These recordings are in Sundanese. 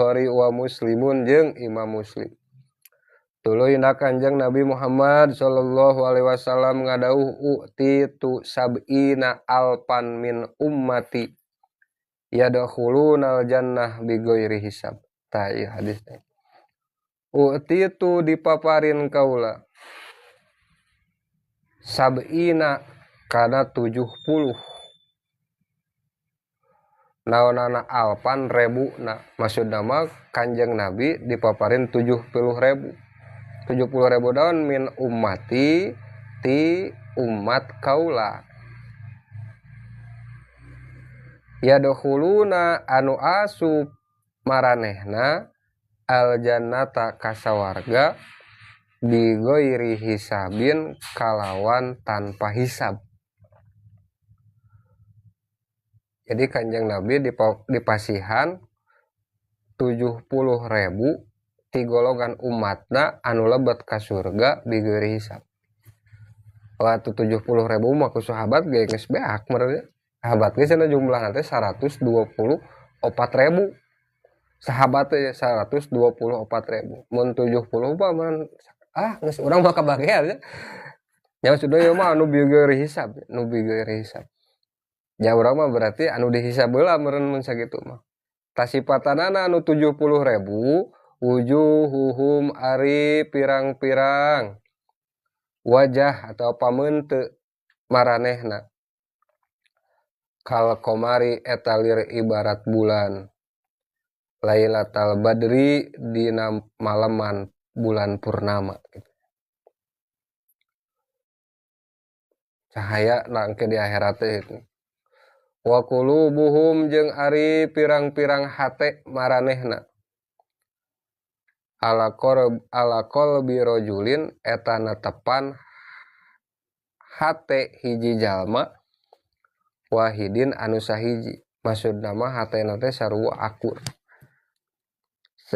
Bukhari wa Muslimun jeung Imam Muslim. Tuluy Kanjeng Nabi Muhammad sallallahu alaihi wasallam ngadauh u'titu sab'ina alpan min ummati yadkhulunal jannah bighairi hisab. Tah ieu hadis teh. U'titu dipaparin kaula sab'ina kana 70 naonana alpan rebuna, maksudna mah Kanjeng Nabi dipaparin 70.000. 70.000 daun min ummati ti umat kaula yadkhuluna anu asup maranehna aljannata kasawarga bighairi hisabin kalawan tanpa hisab. Jadi Kanjeng Nabi dipasihan 70.000 ti golongan umatna anu lebet ka surga bighairi hisab. Waktu 70.000 mah ku sahabat ge geus beak meureun. Sahabat ge cenah jumlahna teh 124.000. Sahabat teh 124.000. Mun 70 mah mun geus urang mah kabagean nya. Nya maksudna ieu mah anu bighairi hisab, nu bighairi hisab. Ya urang mah berarti anu dihisab heula meureun mun sakitu mah. Tasipatanana anu 70.000 wujuhuhum ari pirang-pirang wajah atau pameunte maranehna kal komari eta lir ibarat bulan lailatal badri dina malaman bulan purnama gitu. Cahaya nangke di akhirat teh itu. Wa qulubuhum jeung ari pirang-pirang hate maranehna ala qalbi rajulin eta netepan hate hiji jalma wahidin anu sahiji. Maksudna mah hatena teh sarua akur.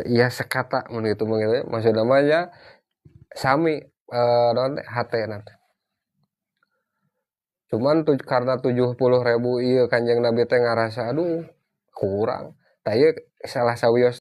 Ya sekata mun kitu mah gitu. Maksudna mah nya sami naon teh hatena teh. Cuman karena 70.000 ieu Kanjeng Nabi teh ngarasa aduh kurang. Tah ieu salah sawios